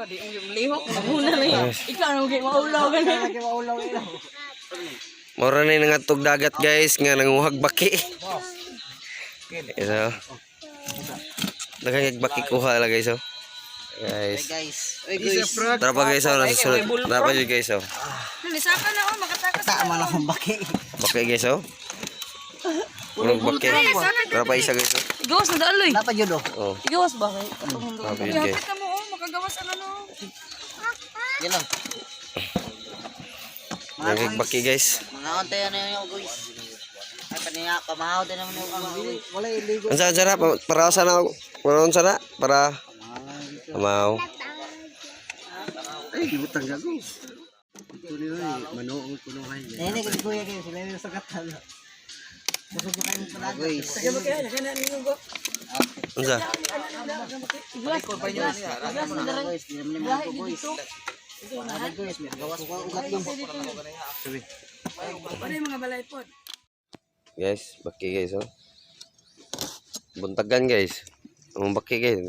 Di mo lihok muna na yan. Ikaw na mo maulaw gani. Mora na yung nangatog dagat, guys, nga nanguhag baki. Ito. Daghang baki kuha la, guys, oh. Guys. Guys. Oy guys. Tara pa, guys, oh, nasa sunod. Tara pa yun, guys, oh. Nisaka na oh, makatakas. Tama lang akong baki. Baki, guys, oh. Murag baki. Tara pa isa, guys, oh. Igawas na daloy. Napa jud oh. Oh, Igawas ba kay? tara pa yun, guys. Hapit na mo oh, makagawas ang ano. Yan lang. Daghang baki, guys. Mga ontay na yun yung guys. Ay paniya pamahaw din naman yung mga guys. Wala iligo. Unsa unsa na para sa na para unsa na para amaw. Ay, gibutang gago. Ito niyo eh, manoong kunuhay. Nene kay kuya kayo sila yung sakatan. Busog na kayo pala guys. Unsa? Igawas. Igawas na daloy. Guys, di naman yung mga guys. Mga guys, may gawas ko ugat dong. Ano yung mga balay pod? Guys, baki, guys, oh. Buntagan, guys. Ang baki, guys.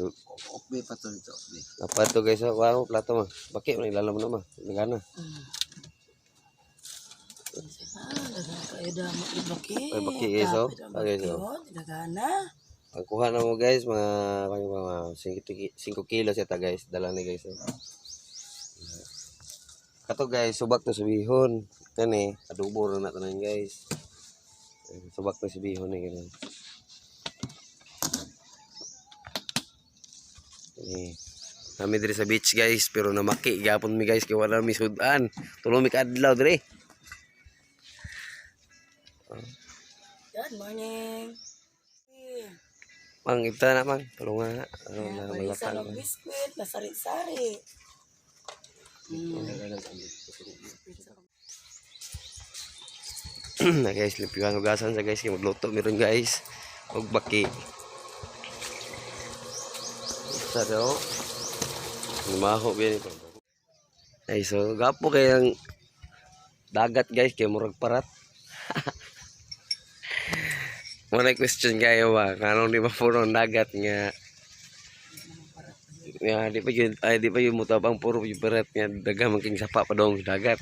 Okbe pa to dito, okbe. Dapat to, guys, oh. Wow, plato mo. Baki mo ilalam mo na ma. Nagana. Kaya da mo ibaki. Ay, baki, guys, oh. Ah, guys, oh. Dagana. Ang kuha na mo, guys, mga mga 5 kilos yata, guys. Dala ni, guys, oh. Kato, guys, subak to sa bihon. Kani, adobo ra na tanan, guys. Eh, subak to sa bihon eh ganun. Eh, kami diri sa beach, guys, pero namaki gapon mi, guys, kay wala mi sudan. Tulo mi kaadlaw diri. Good morning. Mang ibta na mang, tulungan na. Ano na Marisa malakang. ng biskwit, nasari-sari. Na, guys, limpyuhan hugasan sa, guys, kay magluto meron, guys. Og baki. Sa daw. Lumaho biyan ito. Ay, so gapo kay ang dagat, guys, kay murag parat. Wala question kayo ba? Kanong di ba puro ang dagat nga nga di pa yun ay di pa yun mutabang puro yung parat nga daghang man king sapa pa dong sa dagat.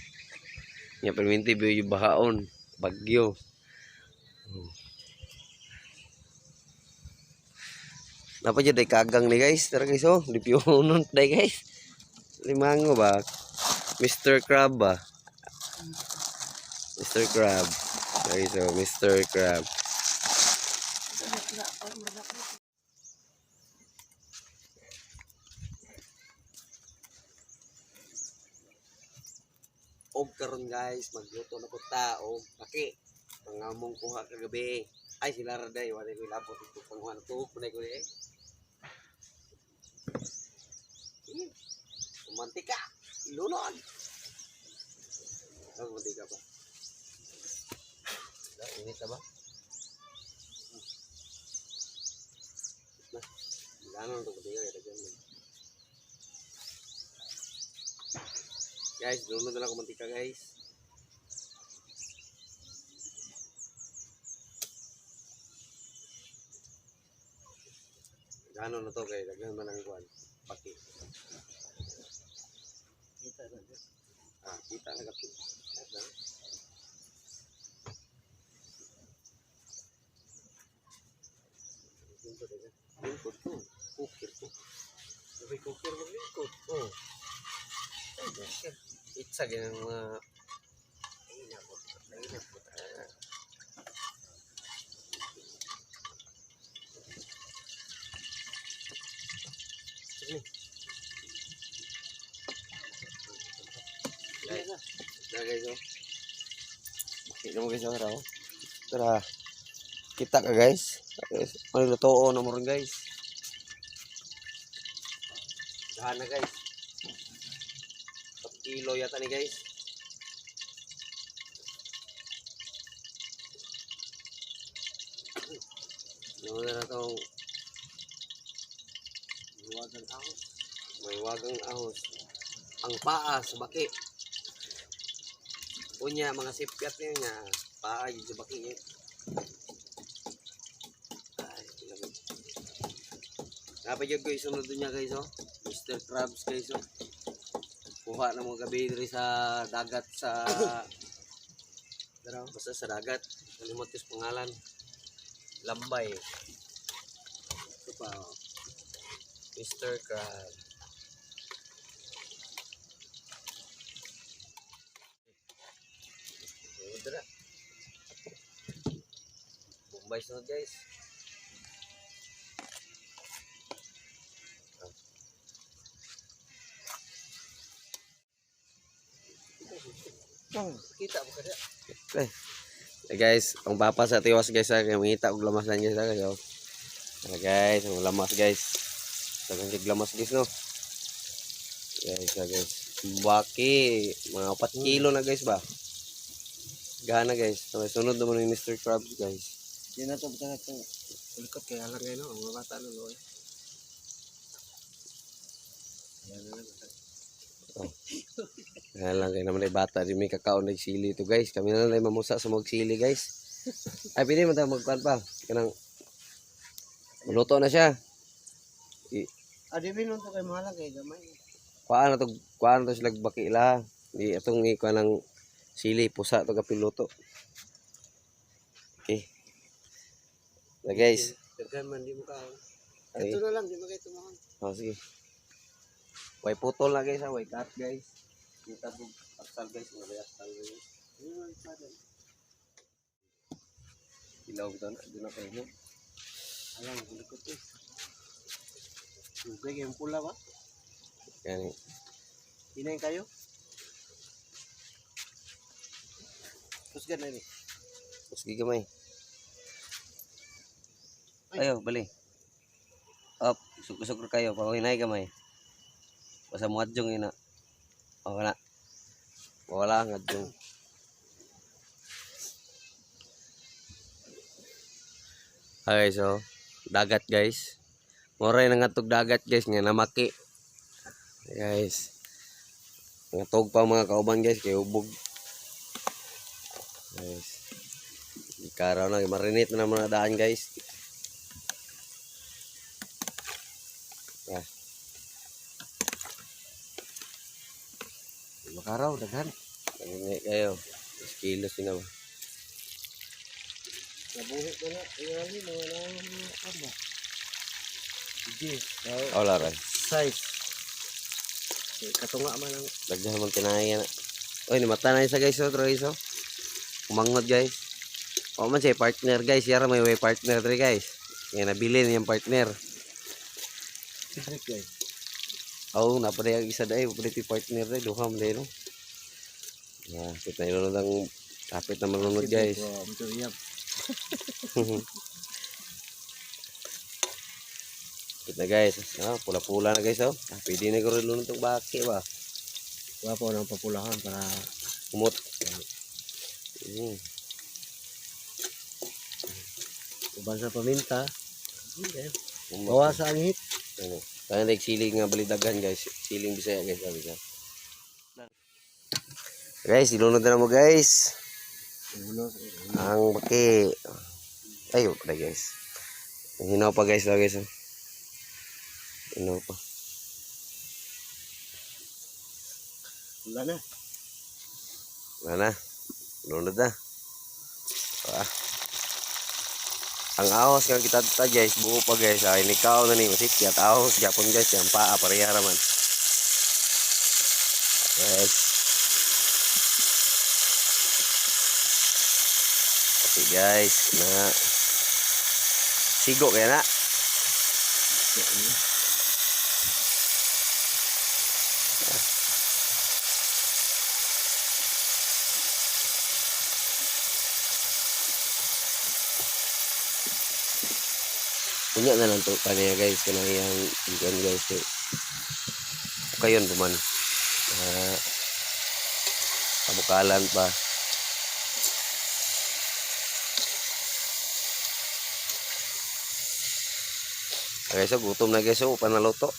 Nga perminti ba yung bahaon, bagyo. Napa jud ay kagang ni, guys. Tara, guys, oh, di piyonon day, guys. Limango ba? Mr. Crab ba? Mr. Crab. Guys, oh, Mr. Crab. Og karon, guys, magluto na ko ta og baki. Mga mong kuha kagabi. Ay sila ra day, wala ko labot ito panguha na tuok man ko eh. Mantika, lunon. Ano mantika ba? Wala, init na ba? Na, wala na ito mantika kaya daghan man. Guys, lunod na lang ako mantika, guys. Gano na to kay daghan man ang kuan. Paki. Ah, kita na kapit. Lingkod to. Kukir ko. Sabi kukir maglingkod. Oh. Ay, kukir. Itsa ganyan mga ay nako. Ay nako. Sige. Guys, tara, guys, oh. Kita mo, guys, oh, tara, oh. Tara. Kita ka, guys. Guys, Maluluto na mo rin, guys. Dahan na, guys. 1 kilo yata ni, guys. Ano na itong Huwagang ahos. May wagang ahos. Ang paa sa baki. Unya, mga sipyat niya nga. Paa yun sa baki niya. Ay, lamig. Dapat yun, guys, sunod niya, guys, oh. Mr. Mr. Krabs guys oh. Kuha na mga gabi diri sa dagat sa basta sa dagat. Kalimot ko sa pangalan. Lambay. Ito pa. Oh. Mr. Crab. Sunod na. Bombay sunod guys. Kita mo kada. Eh. Eh, guys, ang papa sa tiwas guys ha, kaya mangita og lamasan guys ha kayo. Tara guys, ang lamas guys. Daghang kay lamas guys no. Guys, ha, guys. Baki, mga 4 kilo na guys ba. Gana guys. So, sunod naman yung Mr. Krabs guys. Di na to basta ito. Ulikot kaya lang ngayon, no? Ang mga bata no, no? Eh. Ayan na lang. Kaya lang kayo naman ay bata, di may kakaon ng sili to guys. Kami na lang ay mamusa sa magsili guys. Ay, pwede man tayo magkuhan pa. Kanang, maluto na siya. Ah, di bilon to kay mahalang kay gamay. Kuhaan na to sila bakila. Di atong ikuha ng sili, pusa to kapiluto. Okay. Na guys. Daghan man di mo kaon. Ay. Ito na lang, di mo kayo tumahon. Oh, sige. Way putol na guys, ha. Way cut guys. Kita bug aksal guys, mga bay aksal guys. Di mo kayo. Ilaw to na, di na kayo. Alam, ulikot eh. Sugay kayong pula ba? Yan. Hinayin kayo? Kusgan na ni. Sige gamay. Ayo, bali. Up, sug-sug kayo, pahinay gamay. Basta mo adjong ina. O na. Wala ang adjong. Okay, so dagat guys. Moray na ngatog dagat guys nga namaki. Guys. Ngatog pa mga kauban guys kay hubog. Guys. Ikaraw na, marinate na naman na daan guys. Ah, Makaraw, daghan. nagingay kayo. Mas kilos yun na ba? Nabuhi ko na. Iwali, mga na ba? Sige. Oh, laray. Size. Okay, katunga man ang Lagyan mo kinain na. Oy, nimata na isa guys, oh, Troy, so. Umangot guys. O man siya partner guys, yara may way partner dre guys. Nga nabili niyang partner. secret guys. Oh, napaday ang isa dai, paday ti partner dai, duha man dai no. Ya, kita ilunod ang kapit na malunod guys. Wow, medyo iyap. Kita guys, ah, pula-pula na guys oh. Ah, pwede na guro lunod tong baki ba. Wala po ng papulahan para Kumot. Mm. uban sa paminta. Okay. Kumot. Bawa sa anghit. Ano? Kaya like siling nga balidagan guys. Siling Bisaya guys sabi ka. Guys, ilunod na mo guys. Ulo. Ang baki. Ay, wala guys. Hinaw pa guys, oh, guys. Oh. Hinaw pa. Wala na. Wala na. Lunod na. Ah. Ang ahos nga kita ta guys, buo pa guys. Ay nikaw na ni masikyat ahos gyapon guys, yang paa pareha ra man. Guys. Okay guys, na sigo kaya na. Unya na lang to kaniya guys, kanang iyang ikuan guys kay kayon pa man. Ah, kabukalan pa. Okay, so gutom na guys, so panaluto.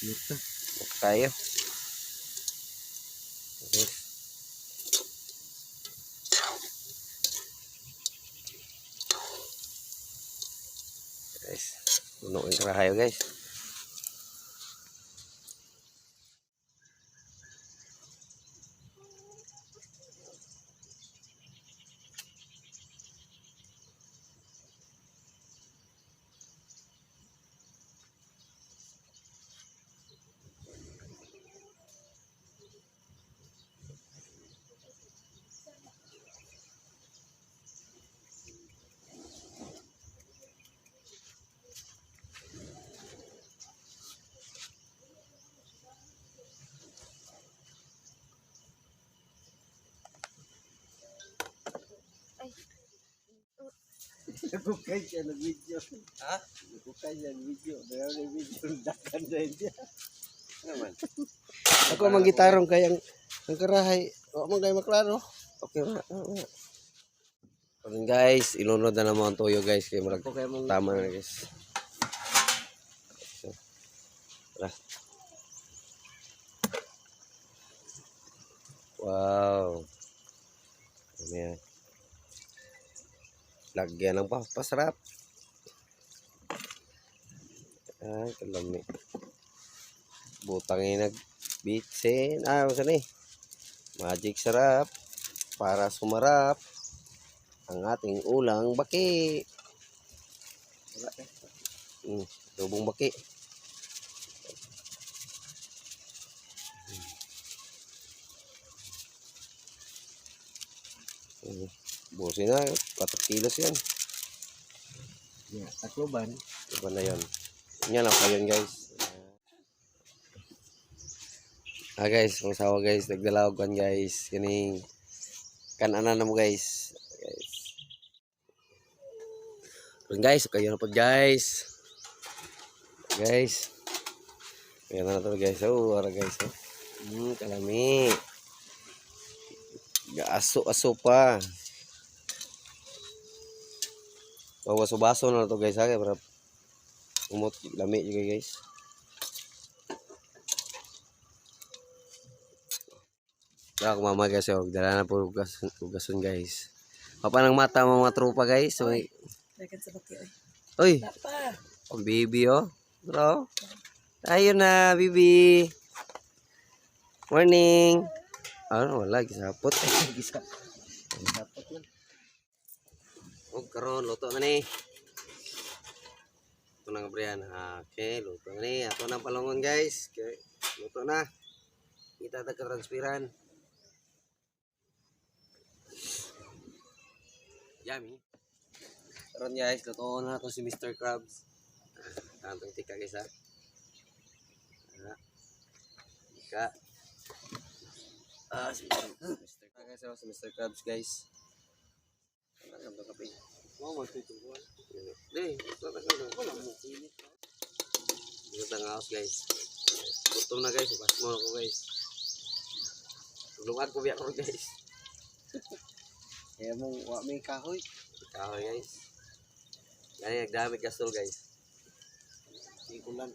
Ito. Tayo. Okay. Guys, puno yung karahayo guys. Nagukay siya ng video. Ha? Nagukay siya ng video. Dahil ng video, dakan na siya. Ano man? Ako mang gitarong kay ang karahay. Wa man kay maklaro. Okay ra. Oo. Karon guys, ilunod na naman ang toyo guys kay murag Ako kay mong tama na guys. So, tara. Wow. Ano yan? Lagyan ng pasarap. Ay, kalami. Butang yung nagbitsin. Ah, saan eh? Magic sarap. Para sumarap ang ating ulang baki. Lubong baki. Busi na, 4 kilos yan. Yeah, Tacloban. Iba na yun. Yan lang pa yun guys. Ah guys, kung sawa guys, nagdala og kan guys. Kining kananan na mo guys. Guys. Karon guys, kayo na po guys. Guys. Ayan na to guys. Oh, ara guys. Oh. Kalami. Gaaso-aso pa. Bawaso-baso na to guys ha. Kaya para umot lami juga guys. Kaya ako mama guys, oh, dala na po ugason, ugason guys. Papanang mata mga tropa guys. So, Dagan sa baki oy. oy, Napa. ang baby oh. Bro. Ayun na, baby. Morning. Ano, wala, gisapot. Gisa. Dapat man. Og karon luto na ni. Ito na nga Brian. Okay, luto na ni. Ato na ang palungon guys. Okay, luto na. Kita ta transferan. Yummy. Karon guys, luto na to si Mr. Krabs. Ah, tantong tika guys ha. Ah. Tika. Ah, si Mr. Mr. Guys, oh, si Mr. Krabs guys. Ano ang kape? Mo mo ito buwan. Di, Wala mo init. Dito ang house guys. Gutom na guys, ukas mo ako guys. Tulungan ko biya ko guys. Kaya mong wa may kahoy. Kahoy guys. Gani nagdami gasol guys. Di ulan.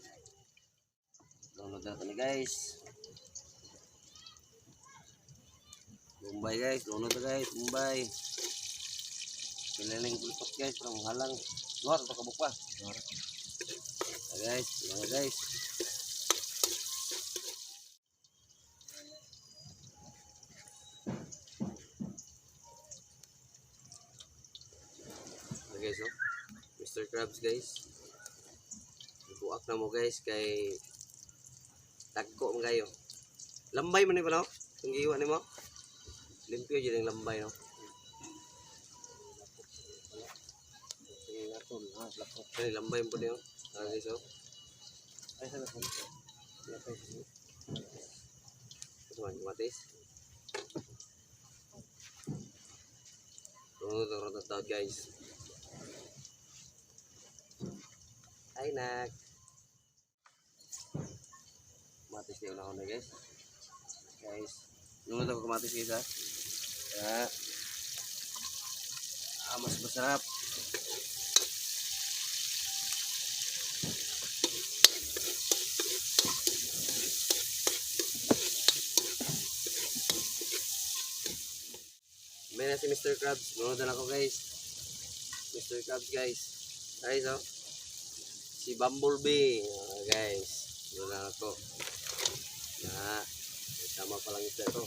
Download na ito ni guys. Bombay guys, download na guys, Bombay. Pililing pulpot guys, parang halang. Duha to kabuk pa. Ah, guys, mga guys. Ah, guys, oh. Mr. Krabs guys. Buak na mo guys kay tagko man kayo. Lambay man ni pa no? Ang giwa nimo. Limpyo jud ang lambay no. Tingnan ha, lakot. Kani lambay mo niyo. Ah guys oh. Ay sa lakot. Lakot. Ito man kumatis. Tungo to rotot guys. Ay nak. Kamatis niyo na ako na guys. Guys, nunod ako kamatis guys ha. Kaya, ah, mas masarap. May na si Mr. Krabs. Nunod na ako guys. Mr. Krabs guys. Guys oh. Si Bumblebee. Ah, guys. Nunod na ako. Na. Tama pa lang isda to.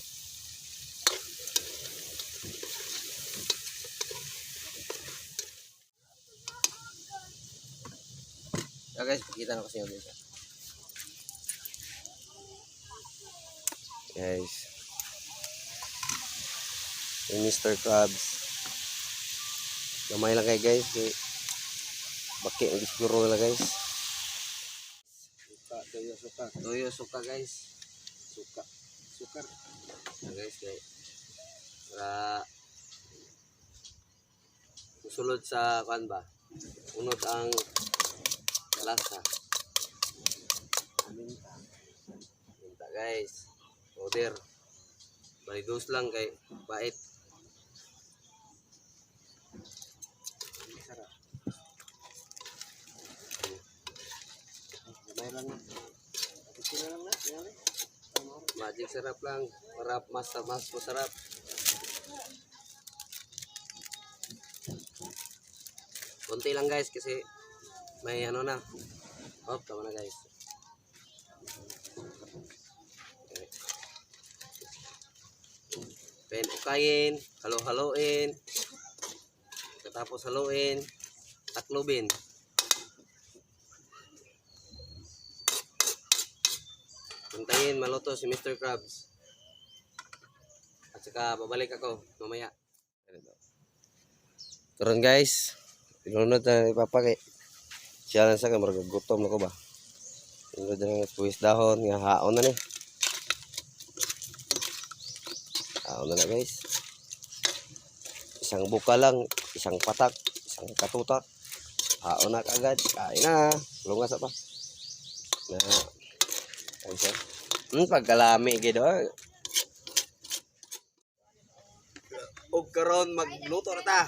Ah, guys, pakita na ko sa inyo guys. Ah. Guys. Yung Mr. Krabs. Gamay lang kay guys. Kay baki ang siguro nila guys. Suka, toyo suka. Toyo suka guys. Suka. Sukar. Ah, guys kay para Musulod sa kuan ba? Unod ang lasa. Minta guys. Order. Bali dos lang kay bait. Gamay lang na. Ito na lang na. Yan eh. Magic sarap lang para mas mas masarap. Konti lang guys kasi may ano na. Oh, tama na guys. Okay. Then ukayin, halo-haloin. Katapos haluin, taklobin. Hintayin maluto si Mr. Krabs. At saka babalik ako mamaya. Karon guys, ilunod na ipapaki. Siya lang sa kamar gutom na ko ba. Ilunod na ng buwis dahon nga haon na ni. Haon na na guys. Isang buka lang, isang patak, isang katutak. Haon na kaagad. Kain na. Lungas pa. Na. Ayun siya. Pagkalami gid oh. Og karon magluto na ta.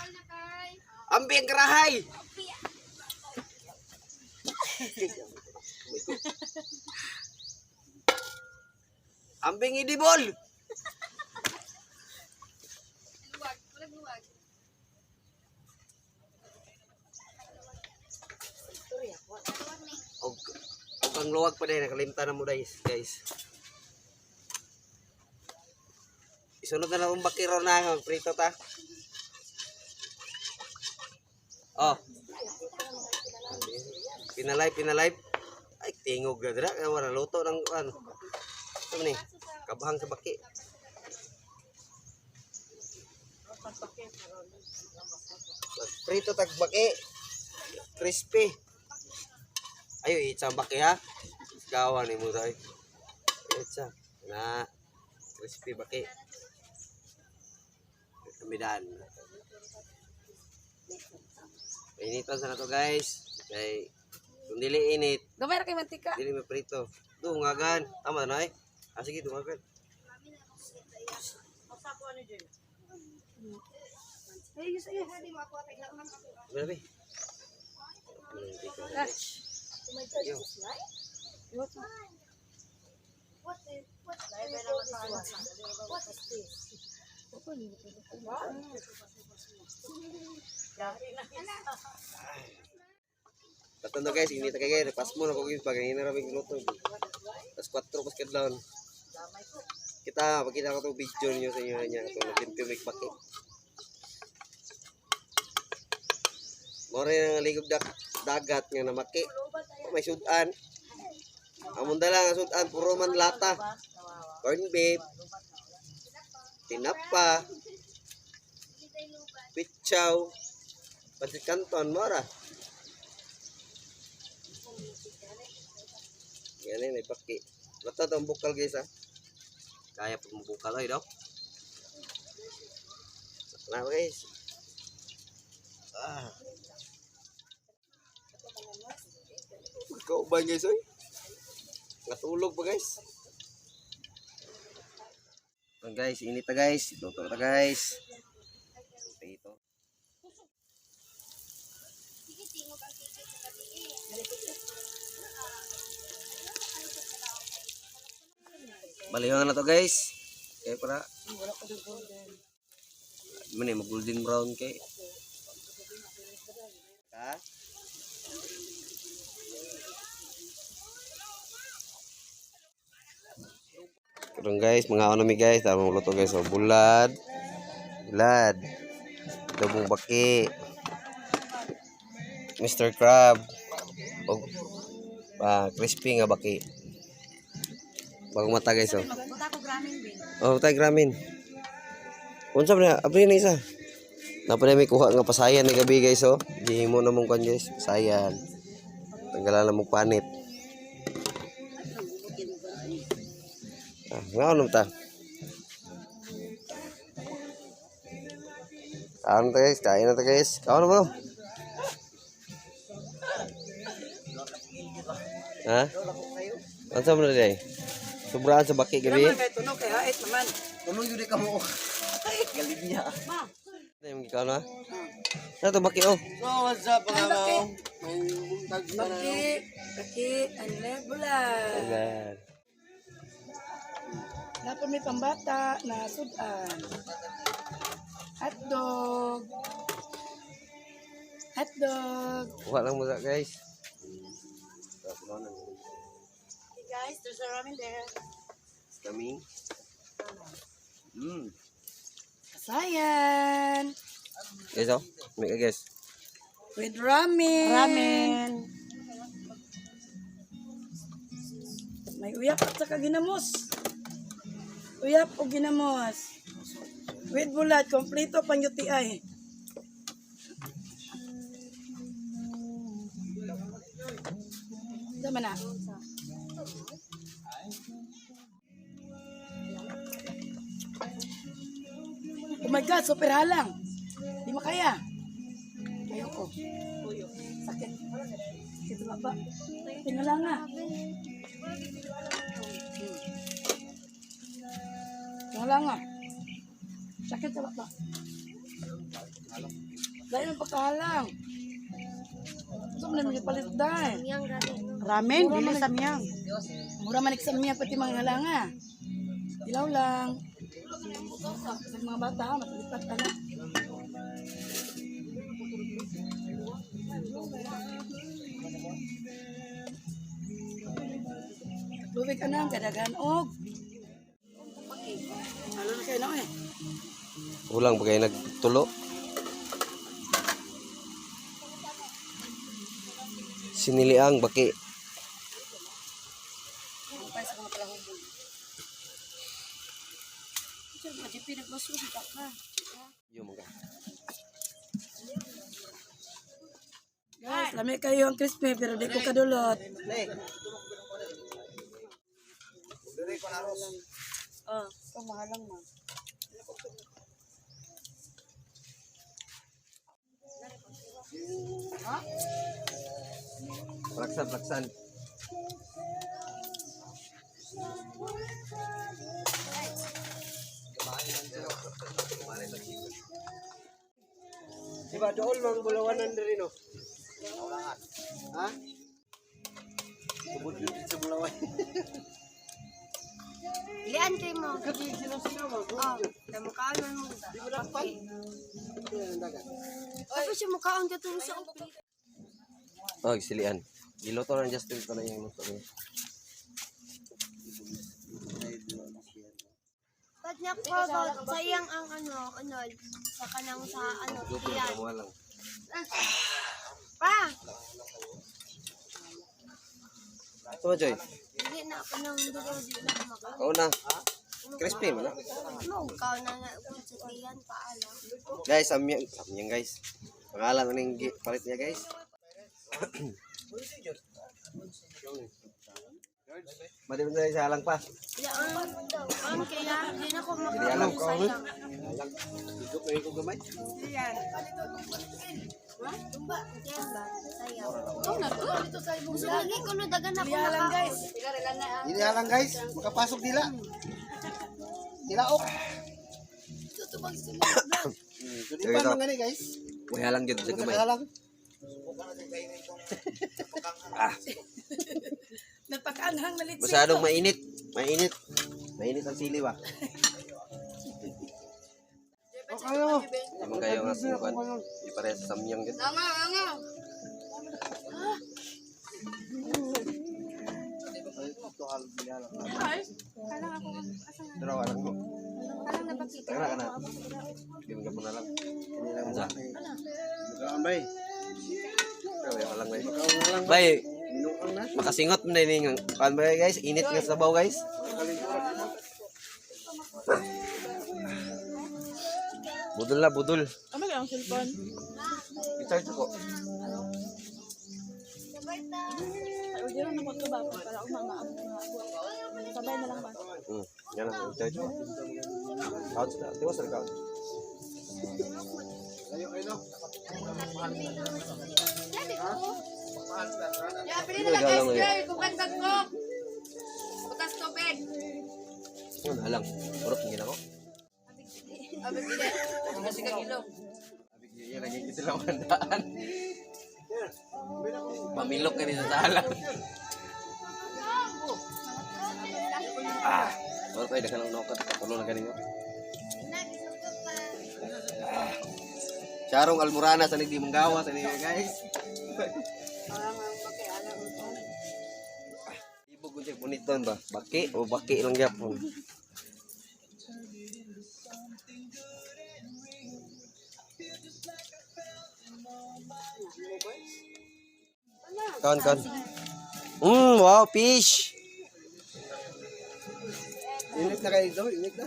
Ambi ang karahay. Ambing idibol. Og og ang luwag pa din nakalimtan na mo guys, guys. Isunod na lang ang bakiro na prito ta. Oh. Pinalive, pinalive. Ay, tingog na dira. Kaya wala luto ng ano. Ito ni, kabahang sa baki. Prito tag baki. Crispy. Ayo, itsa ang baki ha. Gawa ni mo tay. Itsa. Na. Crispy baki. Kamidan. Painitan sa na to guys. Kay kung dili init, Gamay ra kay mantika. dili maprito. Dungagan. Tama na eh. Ah, sige, dungagan. Ay, yes, yes. Grabe. Yo. Tatanda guys, hindi tayo guys, pas mo na ko guys, pag hindi na rin luto. Tapos 4 pas kadlawon. Kita, pakita ko itong video niyo sa inyo niya. Ito, naglimpyo may baki. More nga ligog dagat nga namaki. Oh, may sudan. Amon dala nga sudan, puro man lata. Corn beef. Tinapa. Pitsaw. Pancit canton, mora. Yan eh, may baki. Basta itong bukal guys ah. Kaya pag mabukal ay daw. Na guys. Ah. Kauban guys oy. Natulog pa guys. Ang guys, init na guys. Luto na guys. Ito. Balihan na to guys. Kaya para Ano mag golden brown kay. Ha? Karon guys, mga ano mi guys, tama luto guys, so bulad. Bulad. Adobong baki. Mr. Crab. Og crispy nga baki. Bagong mata guys oh. Magpunta ko gramin bin. Oh, tay gramin. Unsa ba na? Abri na isa. Napa na may kuha nga pasayan ni gabi guys oh. Di mo na mong kwan guys, pasayan. Tanggalan na mong panit. Ah, nga ano ta? Kaon ta, guys, kain na ta, guys. Kaon na ba? Ha? Ano mo na day? Sobraan sa baki gabi. Kay tunog kay hait naman. Tuloy yun ka mo. Galing niya. Ano yung gikaon na? Ano to baki oh? So, what's up, mga kao? May buntag na na. Baki, baki, and bulan. Ayan. Dapat may pambata na sudan. Hotdog. Hotdog. Kuha lang mo sa, guys. Hey guys, there's a ramen there. It's coming. Kasayan. Guys oh, may ka, guys. With ramen. Ramen. May uyap at saka ginamos. Uyap o ginamos. With bulat, kompleto pang UTI. Tama na. Oh my God, super halang. Di makaya. Ayoko. Sakit. Sakit sa baba. Tingala nga. Wala nga. Sakit sa baba. Dahil ang pagkahalang. Gusto mo naman palit dahil. Ramen, dili samyang. Mura man iksamya pati mga halanga. Dilaw lang. Sa mga bata, matalipat ka na. Tubig ka na, kadagan og. Halo na kayo na eh. Ulang bagay nagtulo. Siniliang baki. Yo mga. Guys, lami kayo ang crispy pero di ko kadulot. Oh, mahalang man. Plaksan, plaksan. Di ba, dool mang bulawanan diri no? Ha? Tubod yun sa bulawan. Lian kay mo. Kasi sinaw-sinaw mo. Oh, kamukaan man mo. Di ba dapat? Yan ang dagat. Tapos siya mukhaon ka turo sa upi. Oh, silian. Giluto na Justin ko na yung luto niya. Pag nakuha sayang ang ano, unod. Sa kanang sa ano, Luto na tiyan. kumuha lang. Pa! Ito Joy. Hindi na ako nang dugo, di na ako makaon. Kao na. Crispy man na. Mo, ikaw na na kung sa tiyan, paalam. Guys, samyang, samyang guys. Pangalan na ning palit niya, guys. Madi mo sa halang pa. Lian, ang kaya, di na ako Dili alam. makaon. Sayang. Higop na ko gamay. Tiyan ba? Sayang. Ito na to, dito sa ibong Gusto lagi ko no, dagan ako Liya lang nakaon. guys. Dili lang guys, makapasok dila. Dilaok. Ito bang sa mga vlog? Di pa man gani guys. May halang gyud sa gamay. Halang. Napakaanghang na litsi. Masyadong mainit. Mainit. Mainit ang sili ba? O kayo. Naman kayo nga sukan. Di pareha sa samyang gyud. Anga, anga. Daraw lang mo. Tara ka na. Di mo na lang. Unsa? Makaon bay. Pero halang bay. Makaon lang. Bay, Minuang na. makasingot man ini nga. Kan ba guys, init nga sabaw guys. Budol na, budol. Ano ang cellphone? I-charge ako. Ay, na ko to ba? Para ako mama. Sabay na lang ba? Yan lang, i-charge ko. Couch na. Tiwas na couch. Ya, pili na lang guys, girl. Kung kantag ko. Butas tubig. Ano halang? Urot ngin ako. Abi, pili. Kasi kagilong. Iya lagi kita lang handaan. Pamilok ka sa sala. Ah, wala tayo daghang lang nokat tulo na ganinyo. Charong Almurana sa nagdi manggawa sa ninyo, guys. Ibog ko siya buniton ba? Baki o baki lang gyapon. Kaon kaon. Wow, fish. Init na kayo ito, init na.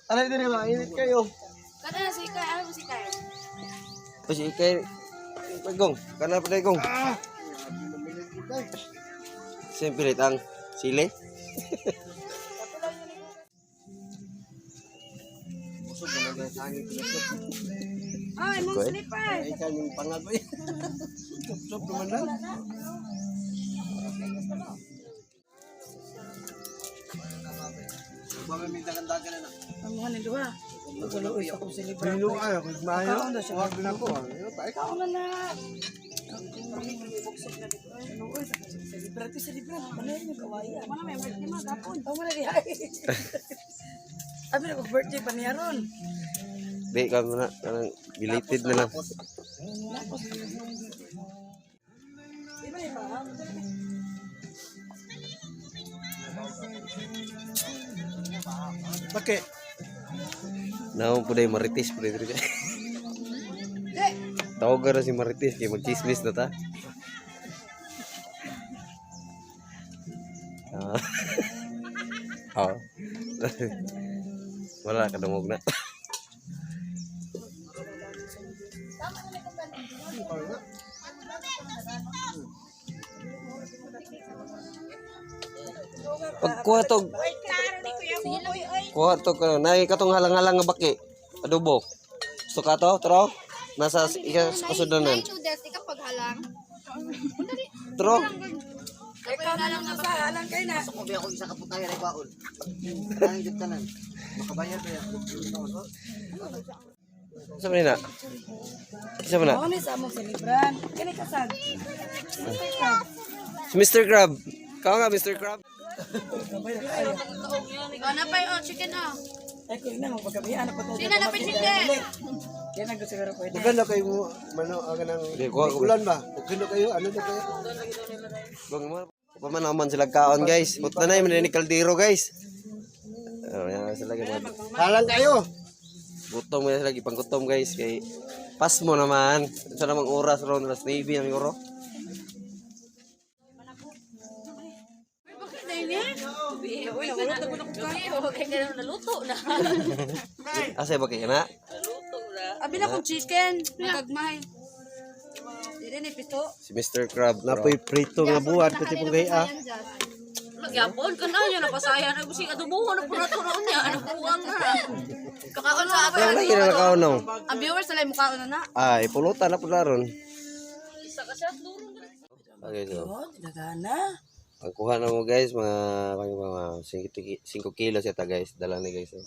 Aray din ba, init kayo. Kada na si Kai. Ano si Kai? Tapos ikay pagong, kana pa gong. Siyempre ang sili. Busog na lang sa hangin pinasok. Ay, mong Koy. slipper. Ay, kan yung pangaboy. Sup-sup naman lang. Ang mga ni duha. Tuloy sa akong silibra. Bilo ay, kung maayo. Kaon daw siya. Huwag na ko. Ano pa? Kaon na na. Luoy sa akong silibra. Ito silibra. Ano yung kawayan? Mana may birthday ma gapon. Tama na diha. Abi na ko birthday pa niya ron. Di ka muna kanang belated na lang. Di ba iba? Bakit? Naon po dahil Marites po dito. Tawag ka na si Marites kay magchismis na ta. Ah. Oh. Wala kadungog na. Pagkuha to, kuha to ka, nay katong halang-halang nga baki. Adobo. Gusto ka to, tro? Nasa ika sa kasudanan. Noodles, ikaw paghalang. Tro. Ikaw na lang sa halang kay na. Gusto ko ba ako isa ka putay ray baon. Ang jud tanan. Makabayad ba yan? Sa man na? Sa man na? Mao ni sa among silibran. Kini kasag. Si Mr. Crab. Ikaw nga, Mr. Crab. Oh, napay oh, chicken oh. Ay ko na mo pagkabi ano pa to. Sino na pa chicken? Kaya na siguro pwede. Maganda kayo mo, mano, aga ng Di, kuha ko. ulan ba? Maganda kayo, ano na kayo? Gong mo. Pa man naman sila kaon, guys. Put na na yung ni kaldero, guys. Oh, yan sila guys. Halang kayo! Gutom na sila gipanggutom, guys, kay pas mo naman. Sa namang oras ron alas 9 ang siguro. Okay, ganun naluto na. Asa ba kay na? Abi na kong chicken, nagagmay. Dili ni pito. Si Mr. Crab. Bro. Napoy prito nga buwan, pati pong gaya. Magyapon ka na niya napasaya na gusi adubuhan na pura to raon niya, ano buwang na. Kakaon sa Wala lagi na nakaon no. Ang viewers nila mukhaon na na. Ay, pulutan na pula ron. Isa ka siya luro. Okay, so. Oh, nagana. Ang kuha na mo, guys, mga 5 kilos yata, guys. Dala ni, guys. Oh.